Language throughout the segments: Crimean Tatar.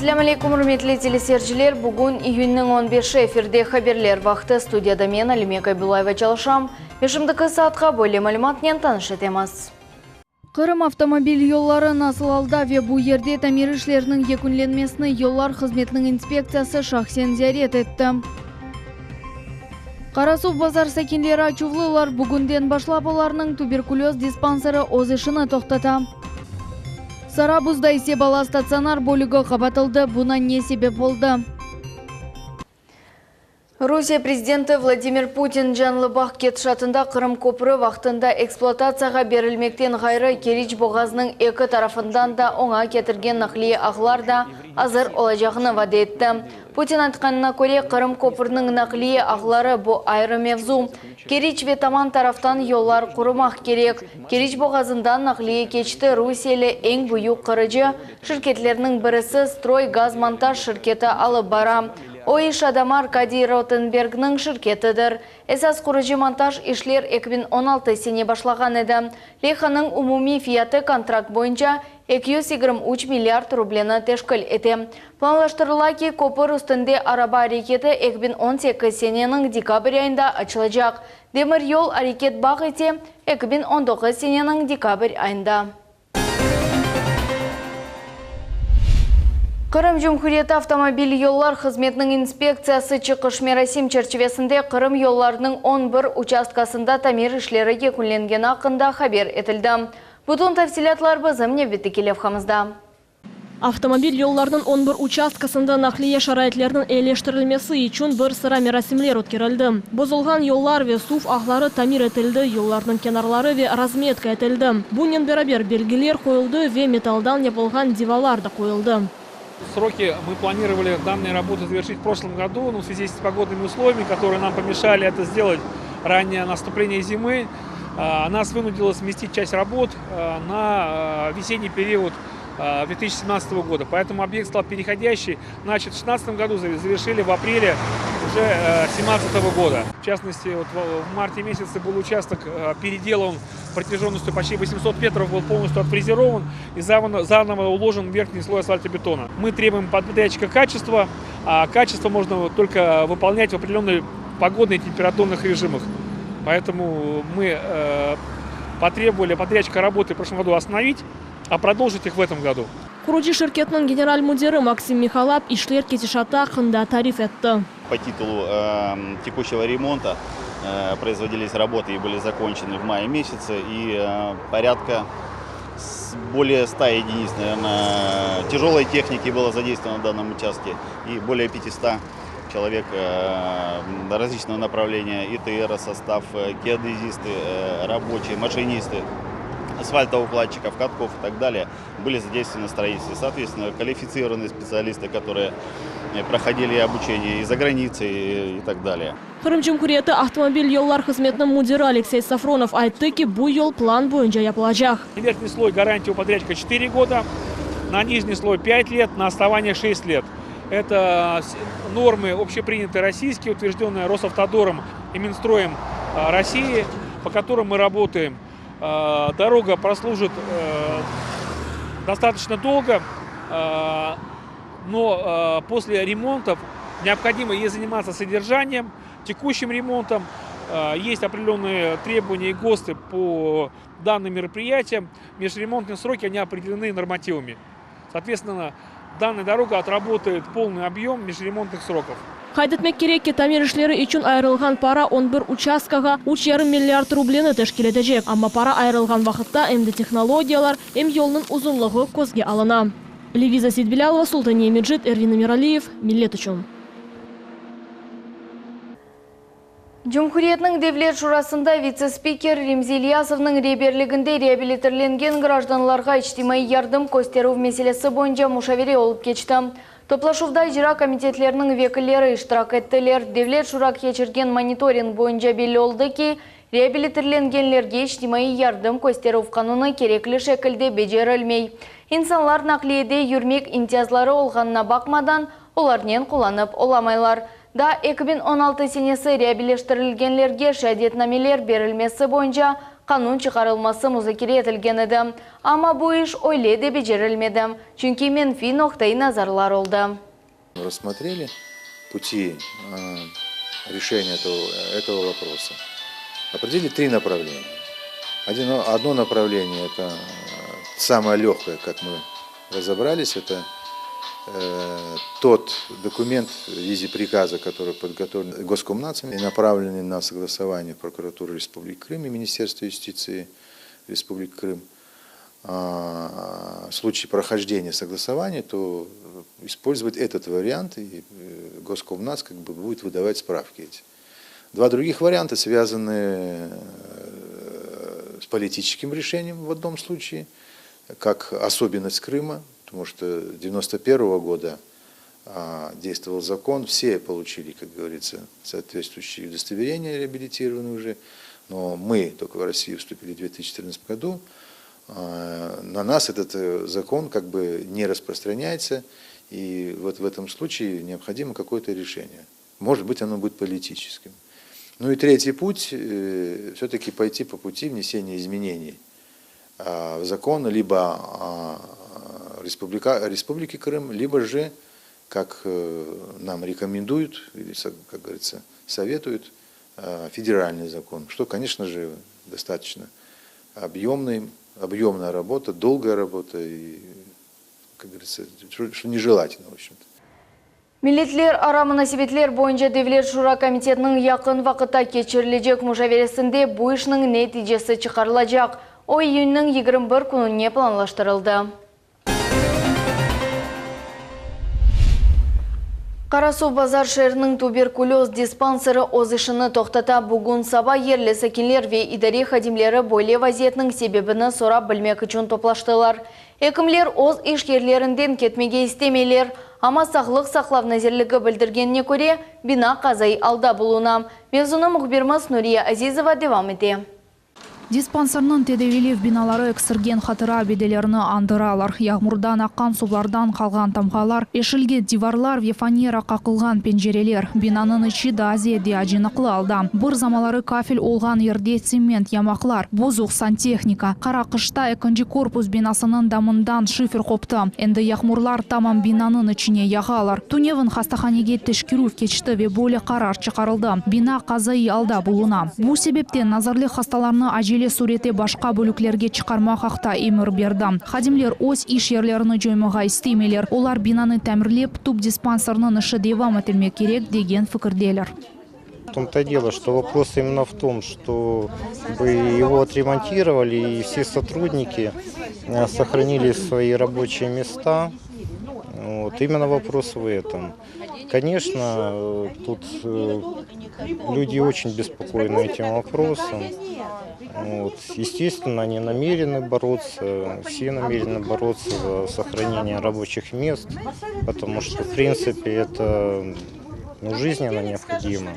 Selâm aleykum, ürmetli teleseyirciler! Bugün iyünniñ on beşi, efirde Haberler vaqtı. Studiyada men, Alime Kaybulayeva çalışam. Ve şimdiki saatqa böyle malümatnen tanış etemiz. Qırım avtomobil yolları nasıl alda ve bu yerde tamir işleriniñ yekünlenmesini yollar hızmetiniñ inspektsiyası şahsen ziyaret etti. Qarasuvbazar sakinleri açuvlılar, bugünden başlap olarnıñ tuberkulöz dispanseri öz işini toqtata. Sarabuzda ise bala statsionar bölügi qapatıldı, buña ne sebep oldı? Rusiye prezidenti Vladimir Putin canlı bağ ketişatında Qırım köprü vaqtında ekspluatatsiyağa berilmekten ğayrı Keriç boğazınıñ eki tarafından da oña ketirgen naqliye ağlar da azır olacağını vade etti. Putin aytqanına köre, Qırım köprüniñ naqliye ağları, bu ayrı mevzu. Keriç ve Taman taraftan yollar qurumaq kerek. Keriç boğazından naqliye keçti rusiyeli eñ büyük qırıcı şirketlerniñ birisi Stroygazmontaj şirketi alıp bara. O iş adamı Arkadiy Rotenbergniñ şirketidir. Esas qurucı-montaj işler 2016 sene başlağan edi. Leyhanıñ umumiy fiyatı kontrakt boyunca 223 milliard rubleni teşkil ete. Planlaştırıla ki, köpür üstünde araba areketi 2018 seneniñ dekabr ayında açılacaq, demir yol areket bağ ise 2019 seneniñ dekabr ayında. Qırım Cumhuriyeti avtomobil yollar hızmetiniñ inspektsiyası çıqış merasim çerçivesinde Qırım yollarınıñ on bir uçastkasında tamir işleri yekünlengeni aqqında haber etildi. Bütün tafsilâtlar bizim nevbetteki levhamızda. Avtomobil yollarınıñ on bir uçastkasında naqliye şaraitleriniñ eyileştirilmesi içün bir sıra merasimler ötkerildi. Bozulğan yollar ve suv ağları tamir etildi, yollarnıñ kenarları ve razmetka etildi. Bunen beraber belgiler qoyuldı ve metaldan yapılğan divalar da qoyuldı. Сроки мы планировали данные работы завершить в прошлом году, но в связи с погодными условиями, которые нам помешали это сделать, раннее наступление зимы, нас вынудило сместить часть работ на весенний период 2017 года. Поэтому объект стал переходящий. Начат в 2016 году, завершили в апреле уже 2017 года. В частности, вот в марте месяце был участок переделан протяженностью почти 800 метров, был полностью отфрезерован и заново уложен верхний слой асфальтобетона. Мы требуем подрядчика качества, а качество можно только выполнять в определенных погодных и температурных режимах. Поэтому мы потребовали подрядчика работы в прошлом году остановить, а продолжить их в этом году. Qurucı şirketiniñ general müdiri Maksim Mihalap işler ketişatı aqqında tarif etti. По титулу текущего ремонта производились работы и были закончены в мае месяце. И порядка более 100 единиц, наверное, тяжелой техники было задействовано в данном участке. И более 500 человек различного направления, ИТР, состав, геодезисты, рабочие, машинисты, асфальтоукладчиков, катков и так далее были задействованы в строительстве. Соответственно, квалифицированные специалисты, которые проходили обучение и за границей и так далее. Qırım Cumhuriyeti avtomobil yollar hızmetiniñ müdiri Aleksey Safronov ayttı ki, bu yol plan boyunca yapılacaq. Верхний слой гарантии у подрядчика 4 года, на нижний слой 5 лет, на основание 6 лет. Это нормы общепринятые российские, утвержденные Росавтодором и Минстроем России, по которым мы работаем. Дорога прослужит достаточно долго, но после ремонтов необходимо ей заниматься содержанием, текущим ремонтом. Есть определенные требования и ГОСТы по данным мероприятиям. Межремонтные сроки, они определены нормативами. Соответственно, данная дорога отработает полный объем межремонтных сроков. Qayd etmek kerek ki, tamir işleri içün ayırılğan para 11 uçastkağa 3,5 milliard rubleni teşkil etecek. Amma para ayırılğan vaqıtta em de tehnologiyalar, em yolnıñ uzunlığı közge alına. Leviza Seytbilâlova, Sultaniye Mecit, Ervin Emiraliyev, Millet içün. Cumhuriyetniñ Devlet Şurasında vitse-spiker Remzi İlyasovnıñ reberliginde reabilitirlengen grajdanlarğa içtimaiy yardım kösterüv meselesi boyunca muşavere olıp keçti. Toplaşuvda icra komitetleriniñ vekilleri iştirak ettiler. Devlet Şura keçirgen monitoring boyunca belli oldı ki, reabilitirlengenlerge içtimaiy yardım kösterüv qanunı kerekli şekilde becerilmey. İnsanlar naqliyede yürmek imtiyazları olğanına baqmadan, olarnen qullanıp olamaylar. Daa 2016 senesi reabiliştirilgenlerge şeadetnameler berilmesi boyunca. qanun çıqarılması muzakere etilgen edi. Amma bu iş öyle de becerilmedi, çünki menfiy noqta-i nazarlar oldı. Рассмотрели пути решения этого, этого вопроса. Определили три направления. Один, одно направление – это самое легкое, как мы разобрались, это э, тот документ в виде приказа, который подготовлен Госкомнацем и направленный на согласование в прокуратуру Республики Крым и Министерство юстиции Республики Крым. А, в случае прохождения согласования, то использовать этот вариант, и э, Госкомнац как бы будет выдавать справки эти. Два других варианта связаны э, с политическим решением в одном случае, как особенность Крыма, потому что 1991 года а, действовал закон, все получили, как говорится, соответствующие удостоверения, реабилитированные уже, но мы только в Россию вступили в 2014 году, а, на нас этот э, закон как бы не распространяется, и вот в этом случае необходимо какое-то решение. Может быть, оно будет политическим. Ну и третий путь, э, все-таки пойти по пути внесения изменений а, в закон либо а, Республика, Республики Крым, либо же, как э, нам рекомендуют, или, как говорится, советуют, федеральный закон, что, конечно же, достаточно объемный, объемная работа, долгая работа и, как говорится, что нежелательно, в общем-то. Milletlerara munasebetler boyunca Devlet Şura Komitetiniñ yaqın vaqıtta keçirilecek muşaveresinde bu işniñ neticesi çıqarılacaq. O iyünniñ 21 kününe planlaştırıldı. Qarasuvbazar şeeriniñ tuberkulöz dispanseri öz işini toqtata. Bugün saba yerli sakinler ve idare hadimleri böyle vaziyetniñ sebebini sorap bilmek içün toplaştılar. Ekimler öz iş yerlerinden ketmege istemeyler. Amma Sağlıq saqlav nazirligi bildirgenine köre, bina qazaiy alda buluna. Mevzunı mühbirimiz Nuriye Azizova devam ete. Dispanserniñ tedaviylev binaları eksirgen hatıra abidelerini añdıralar. Yağmurdan aqqan suvlardan qalğan tamğalar, eşilgen divarlar ve fanera qaqılğan pencereler. Binanıñ içi daa ziyade acınıqlı alda. Bir zamanları kafel olğan yerde tsement yamaqlar, bozuq santehnika. Qara qışta ekinci korpus binasınıñ damından şifer qoptı. Endi yağmurlar tamam binanıñ içine yağalar. Tünevin hastahanege teşkerüv keçti ve böyle qarar çıqarıldı, bina qazaiy alda buluna. Bu sebepten nazirlik hastalarnı acele sürette başqa bölüklerge çıqarmaq aqta emir berdi. Hadimler öz iş yerlerini coymağa istemeyler. Olar binanı tamirlep, tubdispanserniñ işi devam etilmek kerek, degen fikirdeler. В том-то и дело, что вопрос именно в том, что бы его отремонтировали и все сотрудники э, сохранили свои рабочие места. Вот, именно вопрос в этом. Конечно, э, тут э, люди очень беспокоены этим вопросом. Вот. Естественно, они намерены бороться, все намерены бороться за сохранение рабочих мест, потому что, в принципе, это ну, жизненно необходимо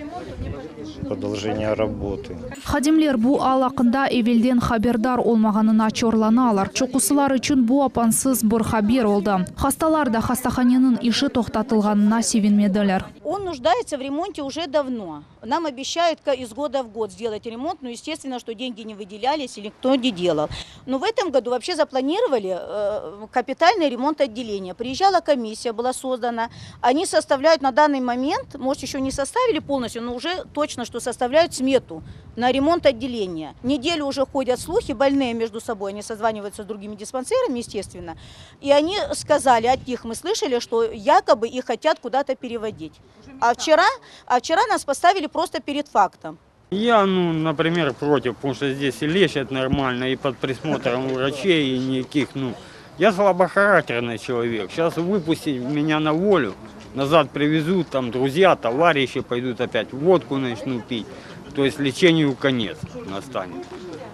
продолжение работы. Hadimler bu al aqqında evelden haberdar olmağanına çorlanalar. Çoqusılar içün bu apansız bir haber oldı. Hastalar da hastahaneniñ işi toqtatılğanına sevinmediler. Он нуждается в ремонте уже давно. Нам обещают из года в год сделать ремонт, но естественно, что деньги не выделялись или никто не делал. Но в этом году вообще запланировали э, капитальный ремонт отделения. Приезжала комиссия, была создана. Они составляют на данный момент, может еще не составили полностью, но уже точно, что составляют смету на ремонт отделения. Неделю уже ходят слухи, больные между собой, они созваниваются с другими диспансерами, естественно. И они сказали, от них мы слышали, что якобы их хотят куда-то переводить. А вчера, а вчера нас поставили просто перед фактом. Я, ну, например, против, потому что здесь и лечат нормально, и под присмотром врачей, и никаких, ну... Я слабохарактерный человек. Сейчас выпустить меня на волю, назад привезут, там друзья, товарищи пойдут опять водку начнут пить. То есть лечению конец настанет.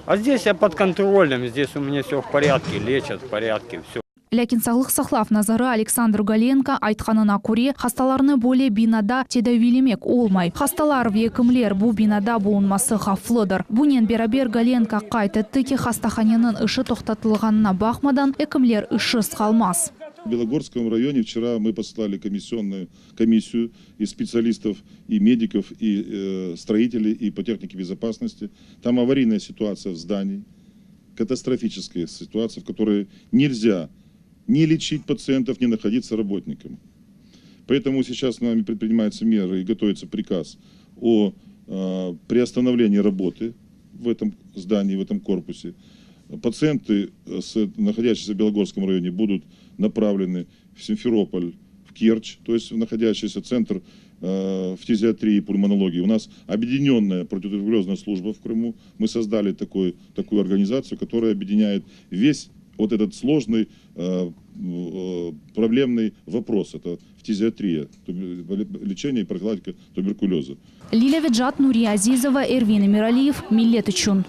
А здесь я под контролем, здесь у меня все в порядке, лечат в порядке, все. Lâkin Sağlıq saqlav naziri Aleksandr Golenko aytqanına köre, hastalarnı böyle binada tedaviylemek olmay. Hastalar ve ekimler bu binada bulunması havflıdır. Bunen beraber Golenko qayd etti ki, hastahaneniñ işi toqtatılğanına baqmadan, ekimler işsiz qalmaz. В Белогорском районе вчера мы послали комиссионную комиссию из специалистов и медиков, и строителей, и по технике безопасности. Там аварийная ситуация в здании, катастрофическая ситуация, в которой нельзя ни лечить пациентов, ни находиться работникам. Поэтому сейчас нами предпринимаются меры и готовится приказ о приостановлении работы в этом здании, в этом корпусе. Пациенты, находящиеся в Белогорском районе, будут направлены в Симферополь, в Керчь, то есть в находящийся центр фтизиатрии и пульмонологии. У нас объединенная противотуберкулезная служба в Крыму. Мы создали такую организацию, которая объединяет весь вот этот сложный, проблемный вопрос. Это фтизиатрия, лечение и профилактика туберкулеза. Лиля Веджат, Нурия Азизова, Эрвин Эмиралиев, Millet içün.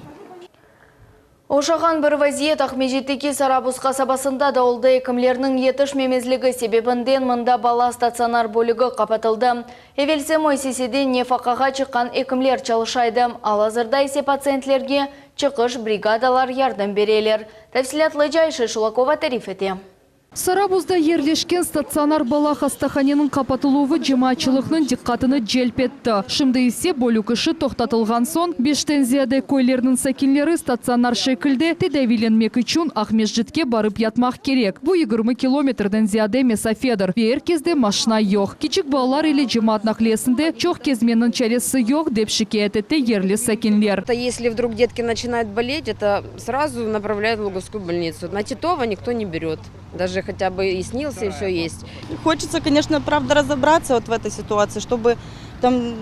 Oşağan bir vaziyet Aqmescitteki Sarabuz qasabasında da oldı. Ekimlerniñ yetişmemezligi sebebinden mında bala statsionar bölügi qapatıldı. Evelsi müessisede nefaqağa çıqqan ekimler çalışa edi. Al-azırda ise patsientlerge çıqış brigadalar yardım bereler. Tafsilâtlıca Ayşe Şulakova tarif ete. Sarabuzda yerleşken statsionar bala hastahaneniñ qapatıluvı cemaatçılıqnıñ diqqatını celp etti. Şimdi ise bölük işi toqtatılğan soñ, beşten ziyade köylerniñ sakinleri statsionar şekilde tedaviylenmek içün Aqmescitke barıp yatmaq kerek. Bu 20 kilometrden ziyade mesafedir ve er kesde maşina yoq. Kiçik balalar ile cemaat naqliyesinde çoq kezmeniñ çaresi yoq, dep şikâyet ete yerli sakinler. Если вдруг детки начинают болеть, это сразу направляют в Луговскую больницу. На Титова никто не берет. Даже хотя бы и СНИЛС, и все есть. Хочется, конечно, правда, разобраться вот в этой ситуации, чтобы там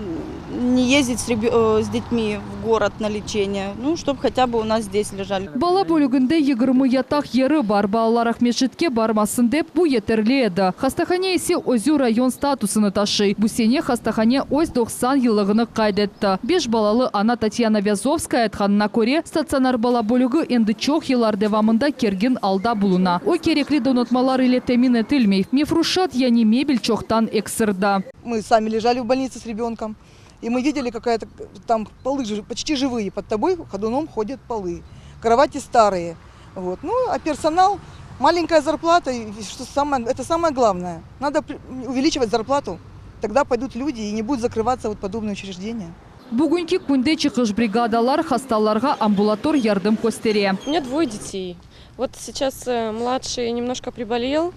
не ездить с детьми в город на лечение, ну, чтобы хотя бы у нас здесь лежали. Bala bölüginde 20 yataq yeri bar. Balalar Aqmescitke barmasın dep, bu yeterli edi. Hastahane ise özü rayon statusını taşıy. Bu sene hastahane öz 90 yıllığını qayd etti. Beş balalı ana Tatyana Vязovskaya aytqanına köre, statsionar bala bölügi endi çoq yıllar devamında kergin alda buluna. O kerekli donatmalar ile temin etilmey. Mefruşat yani mebel çoqtan eksirdi. Мы сами лежали в больнице с ребенком, и мы видели, какая-то там полы же почти живые, под тобой ходуном ходят полы, кровати старые. Вот. Ну, а персонал, маленькая зарплата, и что самое, это самое главное. Надо увеличивать зарплату, тогда пойдут люди и не будут закрываться вот подобные учреждения. Bugünki künde çıqış brigadalar hastalarğa ambulator yardım köstere. У меня двое детей. Вот сейчас младший немножко приболел,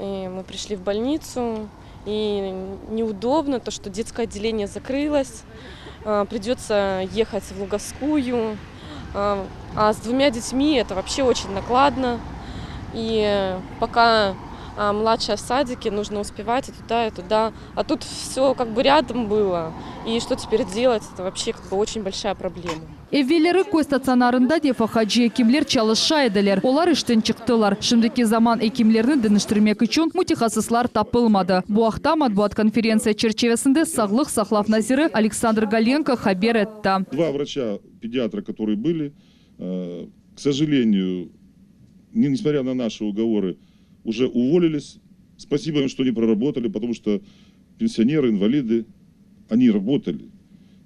и мы пришли в больницу, и неудобно то, что детское отделение закрылось, придется ехать в Луговскую, а с двумя детьми это вообще очень накладно. И пока младшая в садике, нужно успевать и туда, и туда. А тут все как бы рядом было. И что теперь делать, это вообще как бы очень большая проблема. Evelleri köy statsionarında nefaqacı ekimler çalışa ediler. Olar işten çıqtılar. Şimdiki zaman ekimlerni deñiştirmek içün mütehassıslar tapılmadı. Bu aqta matbuat konferentsiya çerçivesinde Sağlıq saqlav naziri Александр Голенко haber etti. Два врача-педиатра, которые были, к сожалению, несмотря на наши уговоры, уже уволились. Спасибо им, что не проработали, потому что пенсионеры, инвалиды, они работали.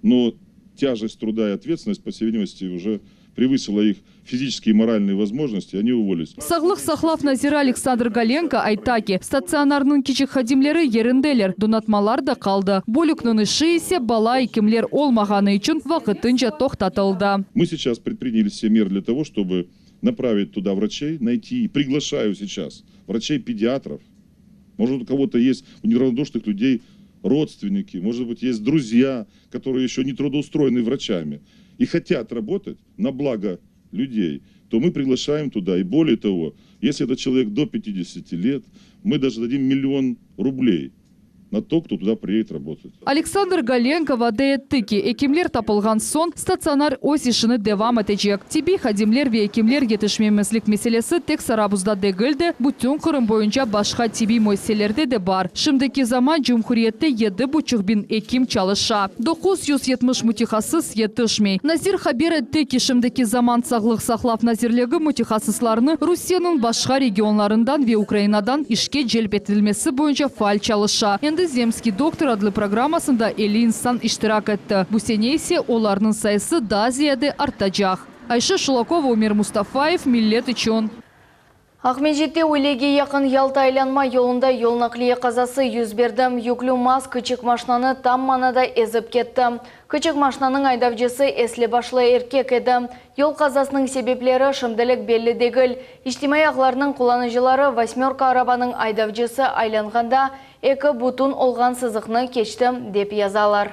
Но тяжесть труда и ответственность, по всей видимости, уже превысила их физические и моральные возможности, они уволились. Sağlıq saqlav naziri Александр Голенко ayta ki, statsionarnıñ kiçik hadimleri yerindeler, donatmalar da qaldı. Bölükniñ işi ise bala ekimler olmağanı içün vaqtınca toqtatıldı. Мы сейчас предприняли все меры для того, чтобы направить туда врачей, найти, и приглашаю сейчас врачей-педиатров. Может, у кого-то есть, у неравнодушных людей родственники, может быть, есть друзья, которые еще не трудоустроены врачами и хотят работать на благо людей, то мы приглашаем туда. И более того, если этот человек до 50 лет, мы даже дадим миллион рублей на то, кто туда приедет работать. Александр Голенко vade etti ki, ekimler tapılğan soñ statsionar öz işini devam etecek. Tibbiy hadimler ve ekimler yetişmemezlik meselesi tek Sarabuzda degil de, bütün Qırım boyunca başqa tibbiy müessiselerde de bar. Şimdiki zaman cumhuriyette 7500 ekim çalışa. 970 mütehassıs yetişmey. Nazir haber etti ki, şimdiki zaman Sağlıq saqlav nazirligi mütehassıslarnı Rusiyeniñ başqa regionlarından ve Ukrainadan işke celp etilmesi boyunca faal çalışa. Endi Zemskiy doktor adlı programmasında 50 insan iştirak etti. Bu sene ise olarnıñ sayısı daa ziyade artacaq. Ayşe Şulakova, Umer Mustafayev, Millet içün. Aqmescitte üylege yaqın Yalta aylanma yolunda yol naqliye qazası yüz berdi. Yüklü MAZ kiçik maşnanı tam manada ezip ketti. Kiçik maşnanıñ aydavcısı esli-başlı erkek edi. Yol qazasınıñ sebepleri şimdilik belli degil. İçtimaiy ağlarnıñ qullanıcıları vosmörka arabanıñ aydavcısı aylanğanda eki bütün olğan sızıqnı keçti, dep yazalar.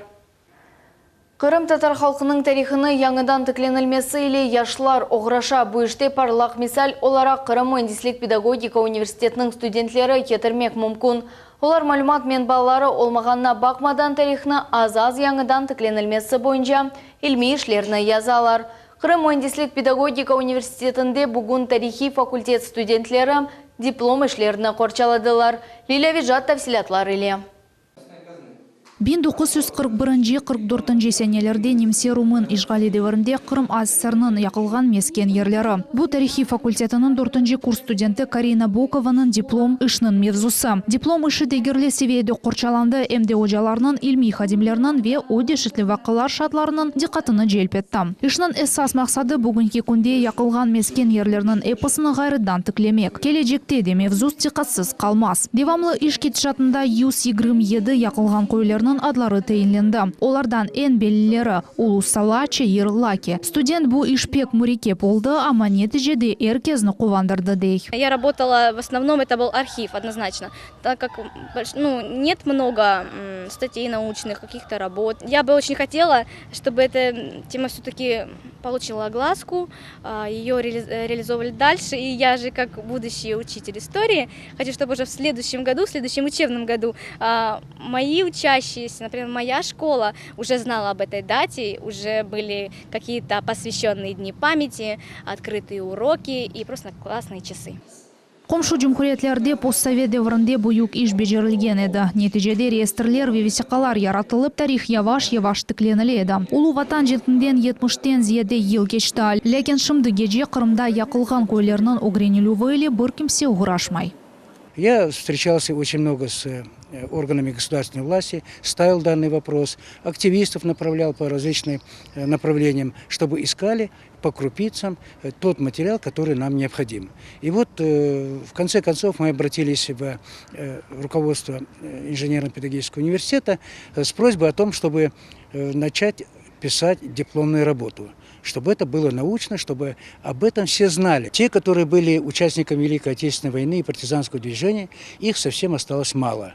Qırımtatar halqınıñ tarihını yañıdan tiklenilmesi ile yaşlar oğraşa. Bu işte parlaq misal olaraq Qırım müendislik-pedagogika universitetiniñ studentleri ketirmek mümkün. Olar malümat menbaları olmağanına baqmadan tarihnı az-az yañıdan tiklenilmesi boyunca ilmiy işlerni yazalar. Qırım müendislik-pedagogika universitetinde bugün tarihiy fakultet studentleri diplom işlerini qorçaladılar. Lilâ Vejat tafsilâtlar ile. 1941, 44 senelerde nemse-rumın işğali devirinde Qırım ASSRnıñ yaqılğan mesken yerleri. Bu tarihiy fakultetiniñ dörtünci kurs studenti Karina Bokovanıñ diplom işniñ mevzusı. Diplom işi degerli seviyede qorçalandı, em de ocalarnıñ, ilmiy hadimlerniñ ve o deşetli vaqialar şaatlarınıñ diqqatını celp etti. İşniñ esas maqsadı, bugünki künde yaqılğan mesken yerlerniñ episini ğayrıdan tiklemek. Kelecekte de mevzu diqqatsız qalmaz. Devamlı iş ketişatında 127 yaqılğan köylerniñ adları tayinlendi. Olardan eñ bellileri, Ulu Sala, Çayır Laki. Student bu iş pek mürekkep oldı, amma neticede er kezni quvandırdı, dey. Я работала, в основном это был архив, однозначно, так как, ну, нет много статей научных, каких-то работ. Я бы очень хотела, чтобы эта тема все-таки получила огласку, ее реализовывали дальше. И я же, как будущий учитель истории, хочу, чтобы уже в следующем году, в следующем учебном году мои учащиеся, например, моя школа уже знала об этой дате, уже были какие-то посвященные дни памяти, открытые уроки и просто классные часы. Qomşu cumhuriyetlerde postsovet devrinde büyük iş becerilgen edi. Neticede reyestrler ve vesiqalar yaratılıp, tarih yavaş-yavaş tiklenile edi. Ulu Vatan cenkinden yetmişten ziyade yıl keçti, lâkin şimdigece Qırımda yaqılğan köylerniñ ögrenilüvi ile bir kimse oğraşmay. Я встречался очень много с органами государственной власти, ставил данный вопрос, активистов направлял по различным направлениям, чтобы искали по крупицам тот материал, который нам необходим. И вот, в конце концов, мы обратились в руководство инженерно-педагогического университета с просьбой о том, чтобы начать писать дипломную работу, чтобы это было научно, чтобы об этом все знали. Те, которые были участниками Великой Отечественной войны и партизанского движения, их совсем осталось мало.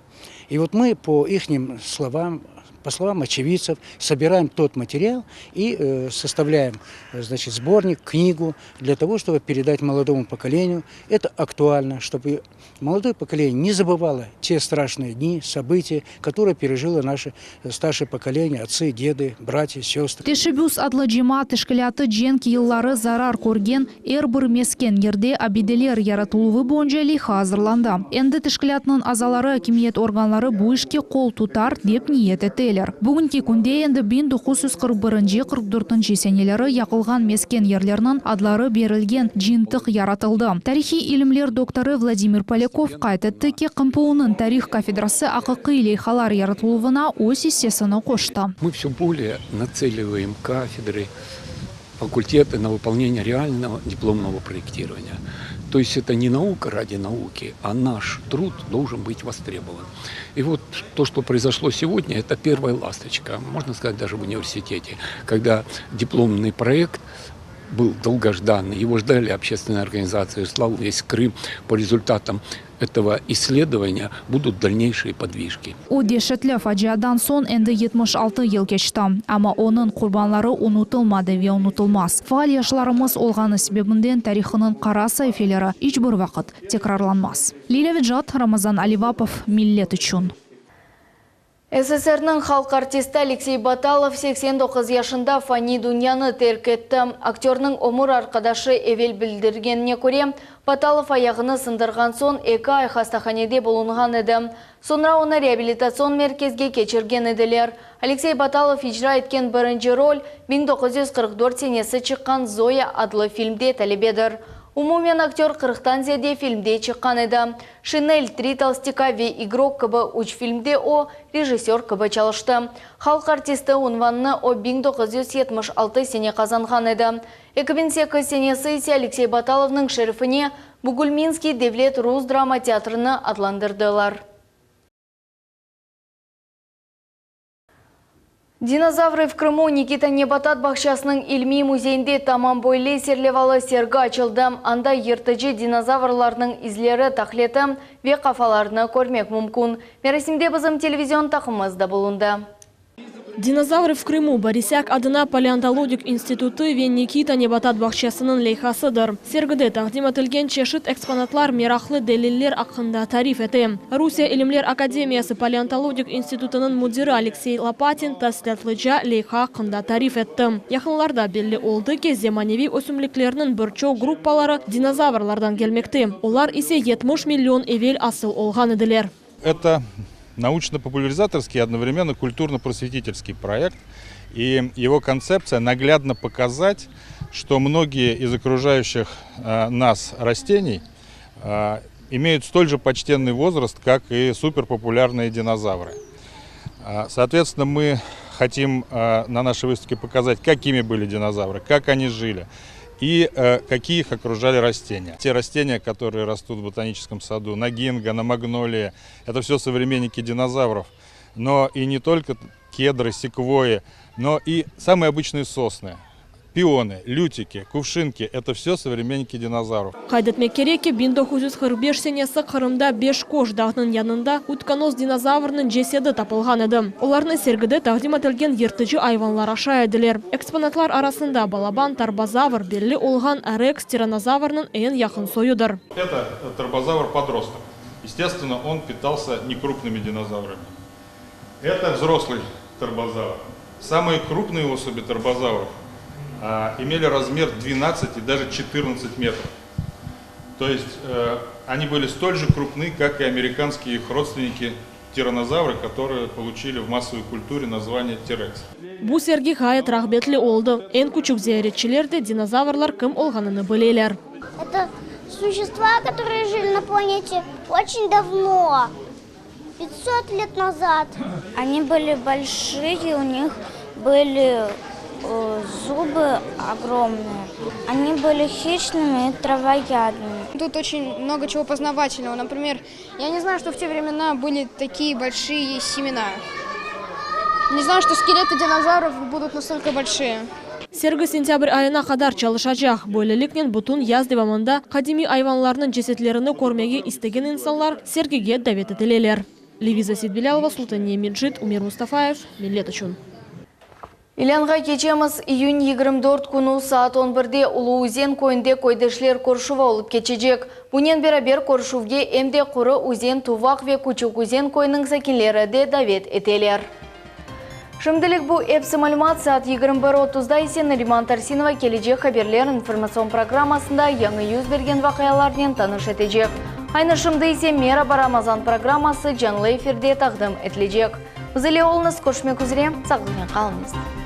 И вот мы по их словам, по словам очевидцев, собираем тот материал и составляем, значит, сборник, книгу для того, чтобы передать молодому поколению. Это актуально, чтобы молодое поколение не забывало те страшные дни, события, которые пережило наше старшее поколение, отцы, деды, братья, сестры. Teşebbüs adlı cemaat teşkilâtı cenk yılları zarar körgen er bir mesken yerde abideler yaratıluvı boyunca leyha azırlandı. Endi teşkilâtnıñ azaları, akimiyet organları bu işke qol tutar, dep niyet eteler. Bugünki künde endi 1941-44 seneleri yaqılğan mesken yerlerniñ adları berilgen cıyıntıq yaratıldı. Tarihiy ilimler doktorı Vladimir Polâkov qayd etti ki, QMPUnıñ tarih kafedrası aqiqiy leyhalar yaratıluvına öz issesini qoştı. Мы все более нацеливаем кафедры, факультеты на выполнение реального дипломного проектирования. То есть это не наука ради науки, а наш труд должен быть востребован. И вот то, что произошло сегодня, это первая ласточка, можно сказать, даже в университете, когда дипломный проект был долгожданный, его ждали общественные организации, ждал весь Крым. По результатам этого исследования будут дальнейшие подвижки. O deşetli faciadan soñ endi 76 yıl keçti. Amma onıñ qurbanları unutılmadı ve unutılmaz. Faal yaşlarımız olğanı sebebinden tarihınıñ qara saifeleri iç bir vaqıt tekrarlanmaz. Lilâ Vecat, Ramazan Alivapov, Millet içün. SSRniñ halq artisti Aleksey Batalov 89 yaşında fani dünyanı terk etti. Aktörniñ ömür arqadaşı evel bildirgenine köre, Batalov ayağını sındırğan soñ eki ay hastahanede bulunğan edi. Soñra onı reabilitatsion merkezge keçirgen ediler. Aleksey Batalov icra etken birinci rol 1944 senesi çıqqan Zoya adlı filmde talebedir. Umumen aktör qırqtan ziyade filmde çıqqan edi. Şinel, Tri tolstâka ve İgrok kibi üç filmde o, rejissör kibi çalıştı. Halq artisti unvanını o 1976 sene qazanğan edi. 2008 senesi ise Aleksey Batalovnıñ şerefine Bugulminskiy devlet rus drama teatrini adlandırdılar. Dinozavrı v Krımu Nikita nebatat bağçasınıñ ilmiy müzeyinde tamam böyle serlevalı sergi açıldı. Anda yırtıcı dinozavrlarnıñ izleri, taqleti ve qafalarını körmek mümkün. Merasimde bizim televizion taqımımız da bulundı. Dinozavrı v Krımu Borisâk adına paleontologik institutı ve Nikita nebatat bağçasınıñ leyhasıdır. Sergide taqdim etilgen çeşit eksponatlar meraqlı deliller aqqında tarif ete. Rusiye İlimler akademiyası paleontologik institutınıñ müdiri Aleksey Lopatin tafsilâtlıca leyha aqqında tarif etti. Yaqınlarda belli oldı ki, zemaneviy ösümliklerniñ bir çoq gruppaları dinozavrlardan kelmekte, olar ise 70 million evel asıl olğan ediler. Это научно-популяризаторский и одновременно культурно-просветительский проект. И его концепция наглядно показать, что многие из окружающих э, нас растений э, имеют столь же почтенный возраст, как и суперпопулярные динозавры. Э, соответственно, мы хотим на нашей выставке показать, какими были динозавры, как они жили и какие их окружали растения. Те растения, которые растут в ботаническом саду, на гинго, на магнолии, это все современники динозавров. Но и не только кедры, секвойи, но и самые обычные сосны, пионы, лютики, кувшинки – это все современники динозавров. Qayd etmek kerek ki, 1945 senesi Qırımda Beş Qoş dağnıñ yanında utkonos dinozavrnıñ cesedi tapılğan edi. Olarnı sergide taqdim etilgen yırtıcı ayvanlar aşay ediler. Eksponatlar arasında balaban tarbozavr belli olğan reks tiranozavrnıñ eñ yaqın soyudır. Это тарбозавр-подросток. Естественно, он питался некрупными динозаврами. Это взрослый тарбозавр. Самые крупные особи тарбозавров а, имели размер 12 и даже 14 метров. То есть э, они были столь же крупны, как и американские их родственники тиранозавры, которые получили в массовой культуре название Тирекс. Bu sergi ğayet rağbetli oldı. Eñ küçük ziyaretçiler de dinozavrlar kim olğanını bileler. Это существа, которые жили на планете очень давно, 500 лет назад. Они были большие, у них были э, зубы огромные. Они были хищными и травоядными. Тут очень много чего познавательного. Например, я не знаю, что в те времена были такие большие семена. Не знаю, что скелеты динозавров будут настолько большие. Sergi sentâbr ayına qadar çalışacaq. Böyleliknen bütün yaz devamında qadimiy ayvanlarnıñ cesetlerini körmege istegen insanlar sergige davet etileler. Leviza Seytbilâlova, Sultaniye Mecit, Umer Mustafayev, Millet içün. İlânğa keçemiz. İyün 24 künü saat 11-de Ulu Üzen köyünde köydeşler körüşüvi olıp keçecek. Bunen beraber körüşüvge em de Quru Üzen, Tuvaq ve Küçük Üzen köyüniñ sakinleri de davet eteler. Şimdilik bu episi malümat saat 21.30-da ise Nariman Tarsinova kelecek haberler informatsion programmasında yañı yüz bergen vaqialarnen tanış etecek. Aynı şimdi ise Meraba Ramazan programması canlı efirde taqdim etilecek. Biz ile oluñız, körüşmek üzre, sağlıqnen qalıñız.